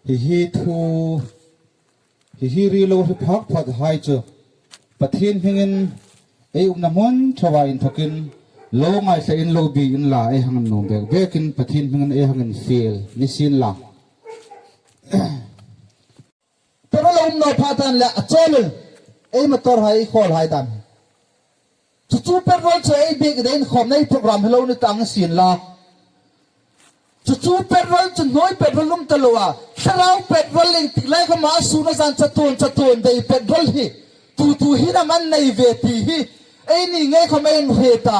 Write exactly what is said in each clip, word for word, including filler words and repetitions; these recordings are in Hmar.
Hi hi thu, hi hi ri lo hre phak phak hai chu Pathien hmingin ei umna hmun thawvai inthokin lo ngaithlain lo bi inla ei hang nuom bek bekin Pathien hmingin ei hang infiel ni sien la. Petrol a um naw pha tan le a chawl el, ei motor hai, ei khawl hai dan. Chu chu petrol chu ei biek dingin inkhawmna ei program hi lo ni tang sien la. Chu chu petrol chu hnuoi petrol um ta lo a, thlarau petrol leng tik lai khawma a sun a zan chatuon chatuon dei petrol hi tu tu hi nam an nei ve ti hi eini ngei khawm ei hriet a,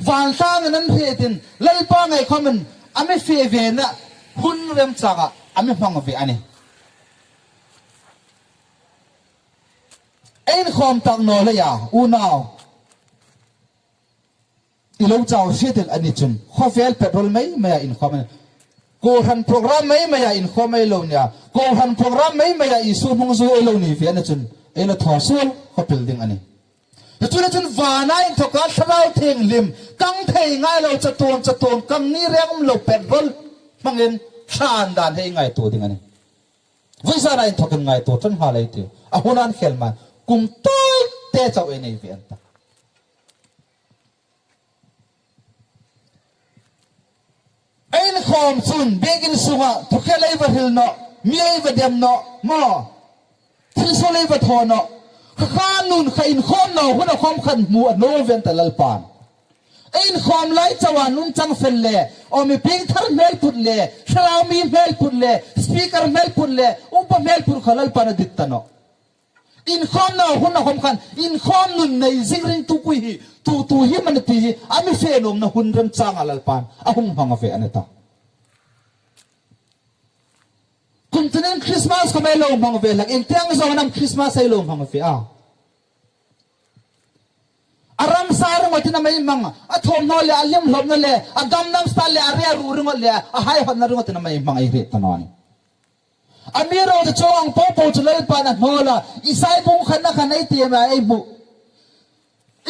van tlangin an hriet in Lalpa ngei khawmin a mi fe ve na hun remchanga a mi hmang ve a nih. Ei inkhawm tak naw leia, unau, i lo chau hriet el a ni chun khawvel petrol mei meia inkhawm a nih. Kohran program mei meia inkhawm ei lo nia, kohran program mei meia Isu hmang zui ei lo ni ve a ni chun ei lo thaw suol khawpel ding a nih. Chu chu le chun vana inthoka Thlarau Thienghlim kang thei ngai lo chatuon chatuon kang ni reng um lo petrol hmangin thlan dan hei ngaituo ding a nih. Vawisuna inthokin ngaituo ṭan nghal ei tiu. A hun an khel man kum tawite chau ei nei ve an ta. Ei inkhawm chun biek in sunga thukhel ei va hril naw, mi ei va dem naw, maw, thil suol ei va thaw naw. Kha kha nun kha inkhawm naw huna khawm khan hmu a nuom ve an ta Lalpan. Ei inkhawm lai chauha nun chang fel le, aw mi piengthar hmel put le, thlarau mi hmel put le, speaker hmel put le, upa hmel put kha Lalpan a dit ta nawh. Inkhawm naw huna khawm khan inkhawm nun nei zing ringtu kui hi tu tu hi am a ni ti hi a mi fe nuomna hun remchanga Lalpan a hung hmang ve a ni ta. Kum tinin Christmas khawm ei lo hmang ve hlak, ieng tieng zawng am Christmas ei lo hmang ve a. A ramsa ringawtin am ei hmang, a thawm naw le, a hlim hlawpna le, a gam nam style le, a ria ru ringawt le, a hai hotna ringawtin am ei hmang ei hriet ta naw a nih. Amiruokchu chuong ang po po chu Lalpan a hnawl a, Isai bung khatna khan ei ti am ei hmu.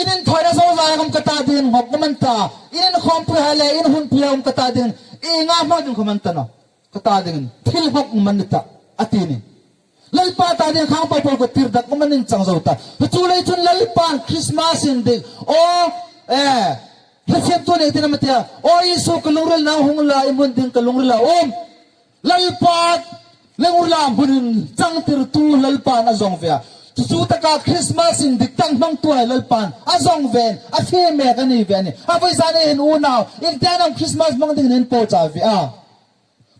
In inthawina zo lai khawm ka ta dingin nghawk um an ta, in inkhawmpuihai le in hunpuihai khawm ka ta dingin, ienga hmang ding khawm an ta nawh. Ka ta dingin thil nghawk um an ni ta, a ti a nih. Lalpa ta dingin khang po po kha tirdak um an inchang zo ta. Chu lei chun Lalpan Christmas indik, aw, eh, hla siemtu ning tin am a ti a, aw Isu ka lungrila nang hung la, i hmun ding ka lungrila um. Lalpa lungrila hmun inchangtirtu Lalpan a zawng ve a. Chu chu taka Christmas indik tak hmangtuhai Lalpan a zawng ve, a fe mek a ni ve a nih. A vawisuna hin unau, ieng tieng am Christmas hmang dingin in pochap ve a.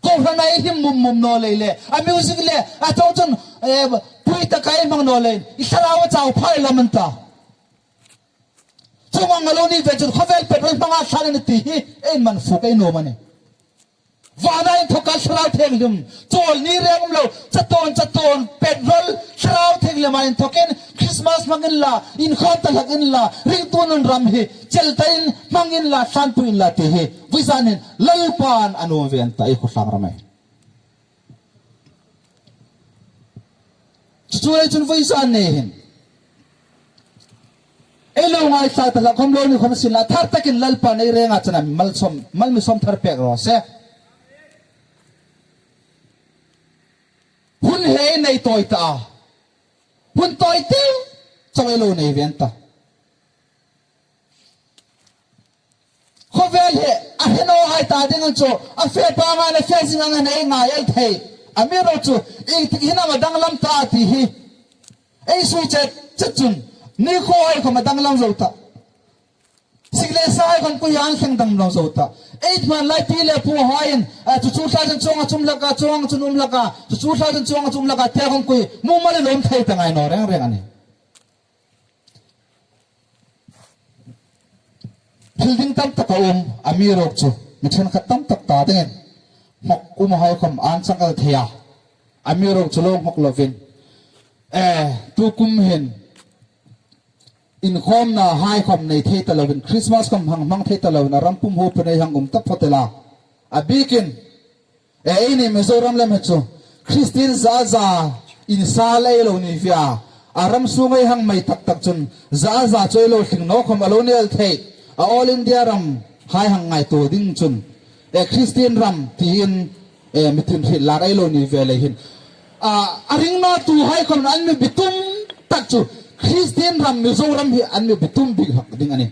Kohranah ei him mum mum naw lei le, a music le, a chau chun, eh, pui taka ei hmang naw lei, i thlarau a chau phai lam an ta. Chuong ang a lo ni ve chun khawvel petrol hmanga thlan a ni ti hi ei man fuk ei nuom a nih. Vana inthoka Thlarau Thienghlim, chawl ni reng um lo, chatuon chatuon petrol Thlarau Thienghlima inthokin Christmas hmang inla, inkhawm ta hlak inla, ringtu nun ram hi chel tain hmang inla, thlanpui inla ti hi vawisuna hin Lalpan a nuom ve an ta ei khawtlang ram ei. Chu chu lei chun vawisuna hin ei lo ngaithlak ta hlak khawm lo ni khawm sien la, thar takin Lalpan ei renga chena malsawm, mal mi sawm thar pek raw se. Hun hi ei nei tawi ta a, hun tawi te chau ei lo nei ve an ta. Khawvel hi a hre nawhai ta dingin chu a fe panga a fe zinga ei ngai el thei. Amiruokchu ieng tik hin am a danglam ta ti hi ei sui chet chet chun nikhawhai khawm a danglam zo ta. Sik le sahai khawm kui an thleng danglam zo ta. Ei hmanlai pi le puhaiin, a, chu chu thla chun chuong a chu um hlak a, chuong chun um hlak a, chu chu thla chun chuong a chu um hlak a, tia khawm kui mumal lo um thei ta ngai naw reng reng a nih. Thil ding tam tak a um, amiruokchu mi ṭhenkhat tam tak ta dingin nghawk umhai khawm an chang el thei a, amiruokchu lo nghawk lovin, eh, tu kum hin inkhawmnahai khawm nei thei ta lovin, Christmas khawm hang hmang thei ta lovin, a ram pum huopin ei hang um ta phawt el a. A bikin, e, eini Mizoram lem hi chu Christian za za insal ei lo ni ve a. A ram sung ei hang mei tak tak chun za za chu ei lo tling naw khawm a lo ni el thei. A All India ram hai hang ngaituo ding chun, e, Christian ram tiin, E, mi tin hriet lak ei lo ni ve lei hin. A, a ring nawtuhai khawm an mi bitum tak chu Christian ram, Mizoram hi an mi bitum bik hlak ding a nih.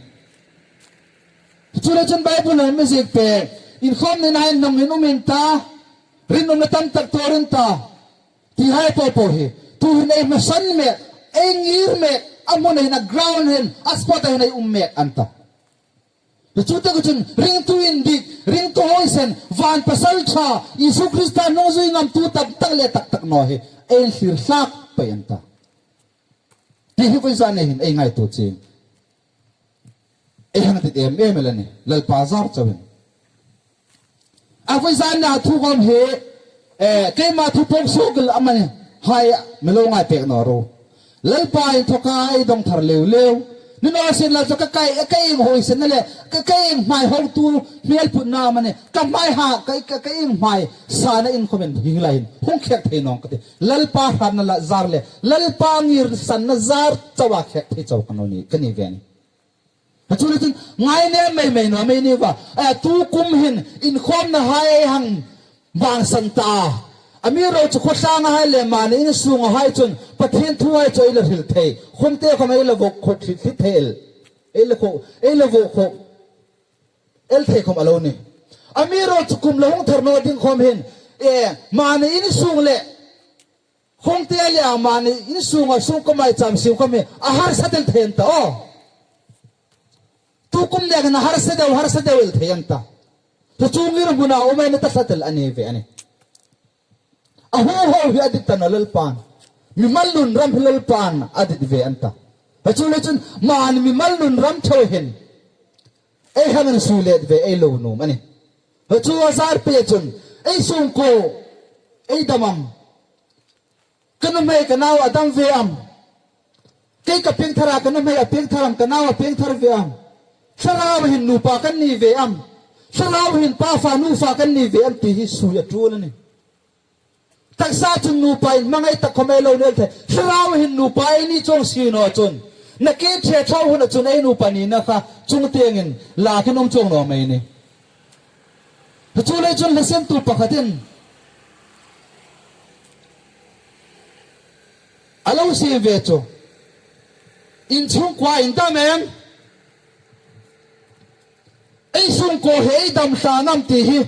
Chu le chun Bible-a mi ziek pei, inkhawmnain hnawngin um in ta, rinumna tam tak tuor in ta, tihai popo hi tuhin ei hmasan mek, ei ngir mek, a hmun hin, a ground hin, a spot hin ei um mek an ta. Chu tak chun ringtu indik, ringtu huoisen, van pasalṭha, Isu Krista nungzui ngam tu tam tak le tak tak naw hi ei inthlir hlak pei an ta. Ti hi vawisun hin ei ngaituo chieng. Ei hang dit em em el a nih, Lalpa zar chauhin. A vawisun a thu khawm hi, eh, keima thu pawm suok el amani, hai mi lo ngai pek naw ro. Lalpa inthawka ei dawng thar leu leu. Ni naw sien la chu ka kai, ka ieng huoisenna le, ka, ka ieng hmai hawngtu hmel phutna amani, ka hmai ha, ka, ka, ka ieng hmai sana in khawmin hieng lai hin hung khek thei nawng ka tih. Lalpa hratna la zar le, Lalpa ngirsanna zar chauha khek thei chau ka ni, ka ni ve a nih. Chu le chun ngai nem mei mei naw mei ni va. A, tu kum hin inkhawmnahai ei hang vangsan ta. Amiruokchu khawtlangahai le mani in sunghai chun Pathien thuhai chu ei la hril thei. Khawmte khawm ei la vok khawk hlit hlit thei el. Ei la khawk, ei la vok khawk el thei khawm a lo nih. Amiruokchu kum la hung thar naw ding khawm hin, e, mani in sung le Khawmte le a mani in sunga sungkuo maicham siem khawm hi a harsa tel thei an ta aw. Tu kum le khan a harsa deu, harsa deu el thei an ta. Chu chu ngirhmuna um ei ni ta hlatel a ni ve a nih. A huohuo hi a dit ta naw Lalpan. Mimal nun ram hi Lalpan a dit ve an ta. Chu le chun mani mimal nun ram chau hin ei hang insui let ve ei lo nuom a nih. Chu a zar pei chun ei sungkuo ei dam am? Ka nuhmei ka nau a dam ve am? Kei ka piengthar a, ka nuhmei a piengthar am, ka nau a piengthar ve am? Thlarau hin nupa kan ni ve am? Thlarau hin pa fa nu fa kan ni ve am ti hi sui a ṭul a nih. Taksa chun nupa in hmangai tak khawm ei lo ni el thei. Thlarau hin nupa ei ni chuong si naw chun, nakie ṭhe ṭhau huna chun ei nupa nina kha chung tiengin lakin um chuong naw mei ni. Chu le chun hla siemtu pakhatin a lo siem ve chu, in chungkua in dam em? Ei sungkuo hi ei dam hlak am ti hi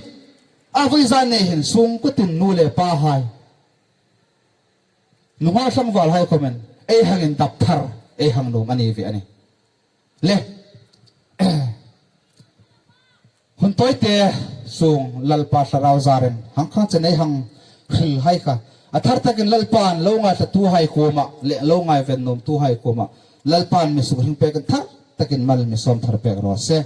a vawisun ni hin sungkuo tin nu le pahai, nunghak tlangvalhai khawmin ei hang indap thar ei hang nuom a ni ve a nih. Le, hun tawite sung Lalpa Thlarau zarin hang kha chen ei hang hrilhai kha a thar takin Lalpan lo ngaithlatuhai kuoma le lo ngaiven nuomtuhai kuoma Lalpan mi sukhring pekin thar takin mal mi sawm thar pek raw se.